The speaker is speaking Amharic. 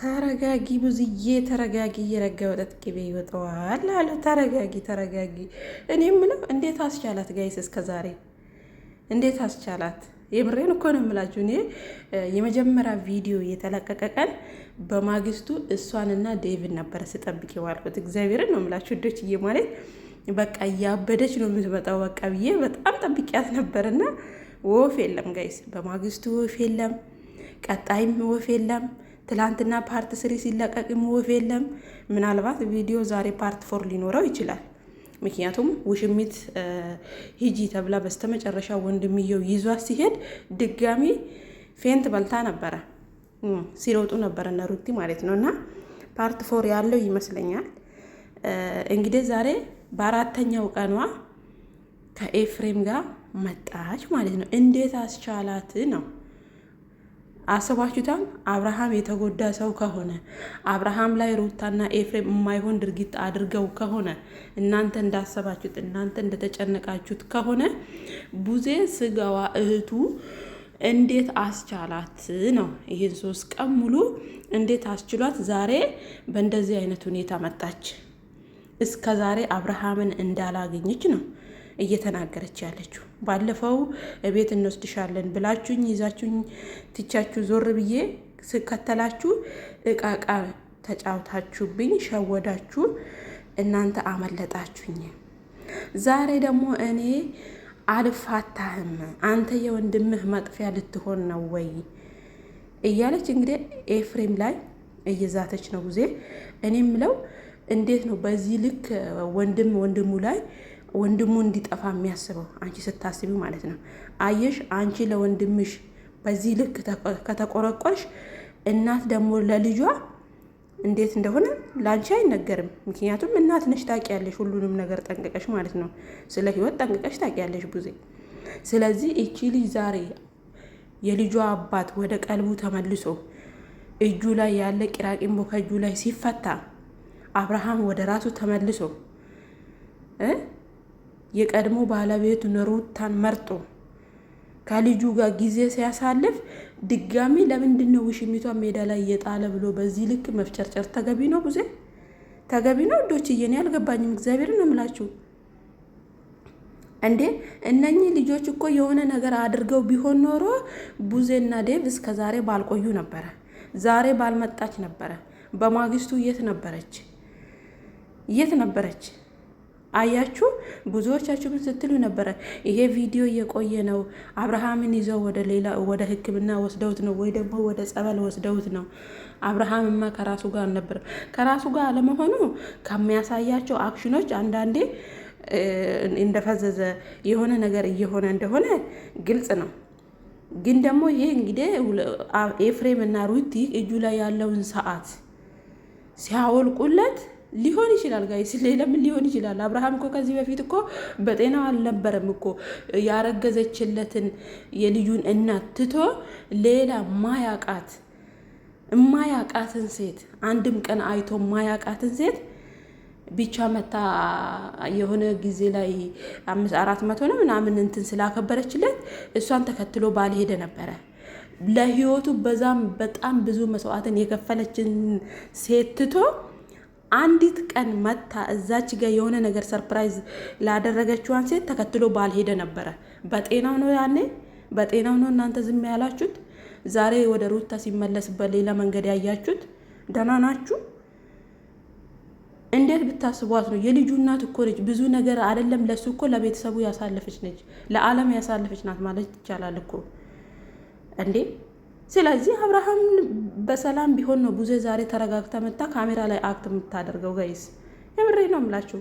ተረጋጊ ብዙዬ ተረጋጊ፣ እየረጋ ወጠጥ ቅቤ ይወጣዋል አለ። ተረጋጊ ተረጋጊ። እኔ የምለው እንዴት አስቻላት guys፣ እስከ ዛሬ እንዴት አስቻላት? የምሬን እኮ ነው የምላችሁ። እኔ የመጀመሪያ ቪዲዮ የተለቀቀ ቀን በማግስቱ እሷንና ዴቭን ነበረ ስጠብቅ የዋልኩት። እግዚአብሔርን ነው የምላችሁ ውዶችዬ፣ ማለት በቃ እያበደች ነው የምትመጣው በቃ ብዬ በጣም ጠብቂያት ነበርና ወፍ የለም guys፣ በማግስቱ ወፍ የለም፣ ቀጣይም ወፍ የለም። ትላንትና part 3 ሲለቀቅም ወፍ የለም። ምናልባት ቪዲዮ ዛሬ part 4 ሊኖረው ይችላል። ምክንያቱም ውሽሚት ሂጂ ተብላ በስተመጨረሻ ወንድምየው ይዟት ሲሄድ ድጋሚ faint በልታ ነበረ። ሲሮጡ ነበረ እነ ሩቲ ማለት ነው። እና part 4 ያለው ይመስለኛል። እንግዲህ ዛሬ በአራተኛው ቀኗ ከኤፍሬም ጋር መጣች ማለት ነው። እንዴት አስቻላት ነው አስባችሁታል? አብርሃም የተጎዳ ሰው ከሆነ፣ አብርሃም ላይ ሩታና ኤፍሬም የማይሆን ድርጊት አድርገው ከሆነ፣ እናንተ እንዳሰባችሁት እናንተ እንደተጨነቃችሁት ከሆነ ቡዜ ስጋዋ እህቱ እንዴት አስቻላት ነው? ይህን 3 ቀን ሙሉ እንዴት አስችሏት ዛሬ በእንደዚህ አይነት ሁኔታ መጣች? እስከ ዛሬ አብርሃምን እንዳላገኘች ነው እየተናገረች ያለችው። ባለፈው ቤት እንወስድሻለን ብላችሁኝ ይዛችሁኝ ትቻችሁ ዞር ብዬ ስከተላችሁ እቃቃ ተጫውታችሁብኝ፣ ሸወዳችሁ፣ እናንተ አመለጣችሁኝ። ዛሬ ደግሞ እኔ አልፋታህም፣ አንተ የወንድምህ መጥፊያ ልትሆን ነው ወይ እያለች እንግዲህ ኤፍሬም ላይ እየዛተች ነው ጊዜ። እኔ ምለው እንዴት ነው በዚህ ልክ ወንድም ወንድሙ ላይ ወንድሙ እንዲጠፋ የሚያስበው? አንቺ ስታስቢው ማለት ነው። አየሽ፣ አንቺ ለወንድምሽ በዚህ ልክ ከተቆረቆርሽ፣ እናት ደግሞ ለልጇ እንዴት እንደሆነ ለአንቺ አይነገርም። ምክንያቱም እናት ነሽ፣ ታውቂያለሽ፣ ሁሉንም ነገር ጠንቅቀሽ ማለት ነው። ስለ ህይወት ጠንቅቀሽ ታውቂያለሽ ቡዜ። ስለዚህ እቺ ልጅ ዛሬ የልጇ አባት ወደ ቀልቡ ተመልሶ እጁ ላይ ያለ ቂራቂምቦ ከእጁ ላይ ሲፈታ፣ አብርሃም ወደ ራሱ ተመልሶ የቀድሞ ባለቤቱን ሩታን መርጦ ከልጁ ጋር ጊዜ ሲያሳልፍ ድጋሚ ለምንድን ነው ውሽሚቷ ሜዳ ላይ እየጣለ ብሎ በዚህ ልክ መፍጨርጨር ተገቢ ነው? ቡዜ ተገቢ ነው? ውዶችዬ እኔ አልገባኝም። እግዚአብሔርን ነው የምላችሁ። እንዴ እነኚህ ልጆች እኮ የሆነ ነገር አድርገው ቢሆን ኖሮ ቡዜና ዴቭ እስከ ዛሬ ባልቆዩ ነበረ፣ ዛሬ ባልመጣች ነበረ። በማግስቱ የት ነበረች? የት ነበረች? አያችሁ፣ ብዙዎቻችሁ ምን ስትሉ ነበረ? ይሄ ቪዲዮ እየቆየ ነው፣ አብርሃምን ይዘው ወደ ሌላ ወደ ሕክምና ወስደውት ነው ወይ ደግሞ ወደ ጸበል ወስደውት ነው። አብርሃምማ ከራሱ ጋር አልነበረም። ከራሱ ጋር አለመሆኑ ከሚያሳያቸው አክሽኖች አንዳንዴ እንደፈዘዘ የሆነ ነገር እየሆነ እንደሆነ ግልጽ ነው። ግን ደግሞ ይሄ እንግዲህ ኤፍሬም እና ሩቲ እጁ ላይ ያለውን ሰዓት ሲያወልቁለት ሊሆን ይችላል guys፣ ሌላ ምን ሊሆን ይችላል? አብርሃም እኮ ከዚህ በፊት እኮ በጤናው አልነበረም እኮ። ያረገዘችለትን የልጁን እናት ትቶ ሌላ ማያቃት እማያቃትን ሴት፣ አንድም ቀን አይቶ ማያቃትን ሴት ብቻ መታ የሆነ ጊዜ ላይ 5 400 ነው ምናምን እንትን ስላከበረችለት እሷን ተከትሎ ባልሄደ ነበረ። ለህይወቱ በዛም በጣም ብዙ መስዋዕትን የከፈለችን ሴት ትቶ አንዲት ቀን መታ እዛች ጋ የሆነ ነገር surprise ላደረገችዋን ሴት ተከትሎ ባልሄደ ነበረ። በጤናው ነው ያኔ፣ በጤናው ነው እናንተ ዝም ያላችሁት። ዛሬ ወደ ሩታ ሲመለስ በሌላ መንገድ ያያችሁት። ደህና ናችሁ? እንዴት ብታስቧት ነው? የልጁ እናት እኮ ነች። ብዙ ነገር አይደለም ለሱ እኮ ለቤተሰቡ ያሳለፈች ነች፣ ለዓለም ያሳለፈች ናት ማለት ይቻላል እኮ እንዴ። ስለዚህ አብርሃም በሰላም ቢሆን ነው ቡዜ ዛሬ ተረጋግታ መታ ካሜራ ላይ act የምታደርገው። Guys፣ የምሬ ነው የምላችሁ።